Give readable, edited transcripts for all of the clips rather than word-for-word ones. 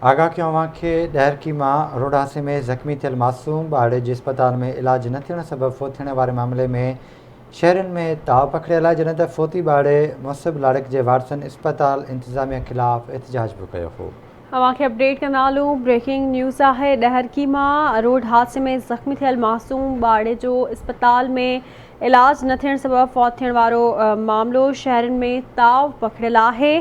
آگاهه ڪيون اوهان کي ڏهرڪي مان روڊ حادثي ۾ زخمي ٿيل معصوم ٻارڙي جي اسپتال ۾ علاج نه ٿيڻ سبب فوت ٿيڻ واري معاملي ۾ شهرين ۾ تاء پکڙيل آهي جڏهن ته فوتي ٻارڙي محسب لاڙڪ جي وارثن اسپتال انتظاميا خلاف احتجاج به ڪيو هو. اوهان کي اپڊيٽ ڪندا هلون بريڪنگ نيوز آهي ڏهرڪي مان روڊ حادثي ۾ زخمي ٿيل معصوم ٻارڙي جو اسپتال ۾ علاج نه ٿيڻ سبب فوت ٿيڻ وارو معاملو شهرين ۾ تاء پکڙيل آهي.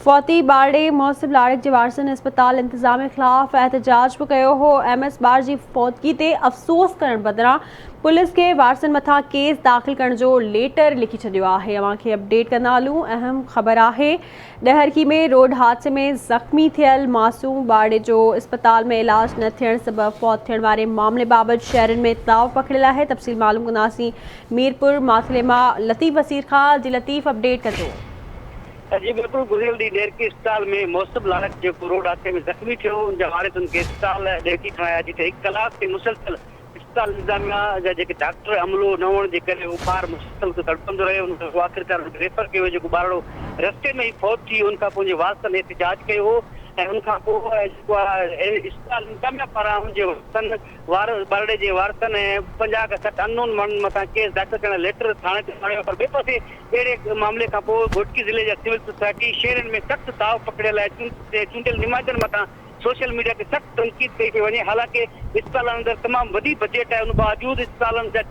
فوتي ٻارڙي محسب لاڙڪ جي وارثن اسپتال انتظاميه خلاف احتجاج به ڪيو هو. ايم ايس ٻار جي فوتگي تي افسوس ڪرڻ بدران پوليس کي وارثن مٿان ڪيس داخل ڪرڻ جو ليٽر لکي ڇڏيو آهي. اوهان کي اپڊيٽ ڪندا هلون اهم خبر آهي ڏهرڪي ۾ روڊ حادثي ۾ زخمي ٿيل معصوم ٻارڙي جو اسپتال ۾ علاج نه ٿيڻ سبب فوت ٿيڻ واري معاملي بابت شهرين ۾ تاء پکڙيل آهي تفصيل معلوم ڪنداسين ميرپور ماٿري مان لطيف وسير کان جي لطيف اپڊيٽ ڪجو. جي بلڪل گذريل ڏينهن ڏهرڪي اسپتال ۾ محسب لاڙڪ جيڪو روڊ حادثي ۾ زخمي ٿيو ان جا وارث ان کي اسپتال ڏهرڪي کڻايا جتي هڪ ڪلاڪ تائين مسلسل اسپتال انتظاميا جا جيڪي ڊاڪٽر عملو نه هئڻ جي ڪري اهو ٻار مسلسل اتي تڙپندو رهيو ان کان پوء آخرڪار ان کي ريفر ڪيو ويو جيڪو ٻارڙو رستي ۾ ئي فوت ٿي ويو ان کان پوء ان جي وارثن احتجاج ڪيو هو ۽ ان کان پوء جيڪو آهي اسپتال انتظاميا پاران ان جي وارثن وار ٻارڙي جي وارثن ۽ 50 کان 60 ان نون ماڻهن مٿان ڪيس داخل ڪرڻ ليٽر ٿاڻي تي اماڻيو پر ٻئي پاسي اهڙي معاملي کان پوء گهوٽڪي ضلعي جا سول سوسائٽي شهرين ۾ سخت تاء پکڙيل آهي چونڊيل نمائندن مٿان سوشل ميڊيا تي سخت تنقيد ڪئي پئي وڃي حالانڪه اسپتالن اندر تمام وڏي بجيٽ آهي ان باوجود اسپتالن جا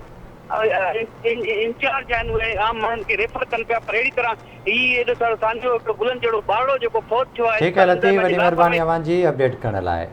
انچارج آهن اهي عام ماڻهن کي ريفر ڪن پيا پر اهڙي طرح هي ايڏو سارو سانحو هڪڙو گلن جهڙو ٻارڙو جيڪو فوت ٿيو آهي ٺيڪ آهي لطيف وڏي مهرباني اوهان جي اپڊيٽ ڪرڻ لاء.